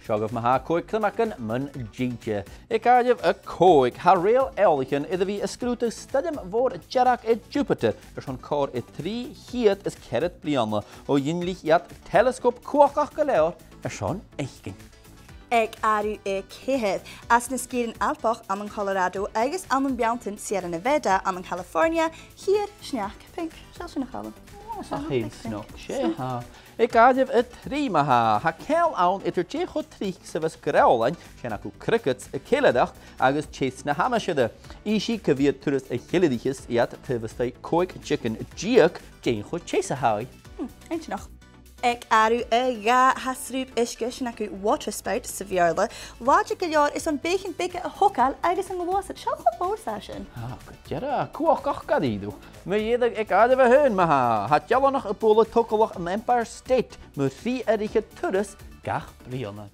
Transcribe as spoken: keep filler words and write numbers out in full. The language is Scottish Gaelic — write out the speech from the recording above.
Seo agaibh ma-thà còig cnuimheagan mun t-sìde. Aig àireamh a còig, tha reul-eòlaichean air a bhith a' sgrùdadh stoirm mhòr dearg air Jupiter airson còrr air trì cheud is ceathrad bliadhna o dh'innslich iad teileasgop cumhachdach gu leòr airson fhaicinn. Aig àireamh a ceithir, anns na sgìrean Alpach ann an Colorado agus ann am beanntan Sierra Nevada ann an California, chiar sneachd pinc. Seall sin, a Chaluim. Ò, 's e fhèin snog sin, tha. Aig àireamh a trì ma-thà, tha ceangal ann eadar dè cho tric 's a bhios greùlain, sin agaibh crickets, a' ceiliuradh agus teas na h-aimsire. Innsidh gu bheil turas a cheiliuradh iad taobh a-staigh còig diogan deug, dè cho teas a tha i. Hmm, inntinneach. Aig àireamh a dhà, tha srùb uisge, sin agaibh waterspout sa Bheurla, làidir gu leòr airson beathaichean beaga a thogail agus a ghluasad. Seall cho mòr 's a tha sin. Ah, gu dearbh, cumhachdach gu dearbh. Mu dheireadh aig àireamh a h-aon ma-thà, tha dealanaich a' bualadh togalach an Empire State mu thrì air fhichead turas gach bliadhna.